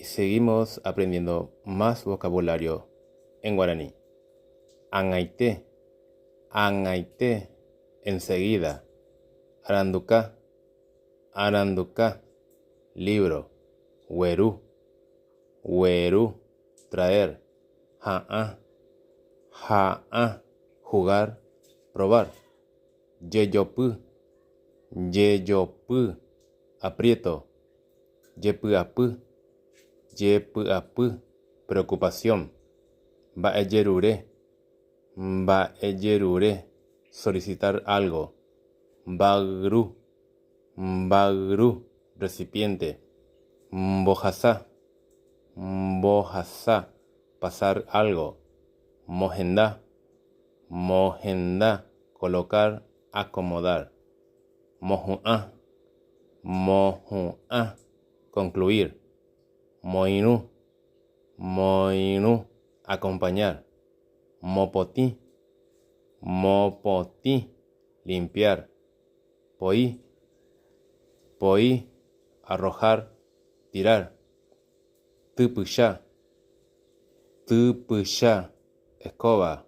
seguimos aprendiendo más vocabulario en guaraní. Ag̃aite, ag̃aite, enseguida. Aranduka, aranduka, libro. Gueru, gueru, traer. Ha'ã, ha'ã, jugar, probar. Jejopy, jejopy, aprieto. Jepy'apy, jepy'apy, preocupación. Mba'ejerure, mba'ejerure, solicitar algo. Mba'yru, mba'yru, recipiente. Mbohasa, mbohasa, pasar algo. Mohenda, mohenda, colocar, acomodar. Mohu'ã, mohu'ã, concluir. Moirũ, moirũ, acompañar. Mopotĩ, mopotĩ, limpiar. Poi, poi, arrojar, tirar. Typycha, typycha, escoba.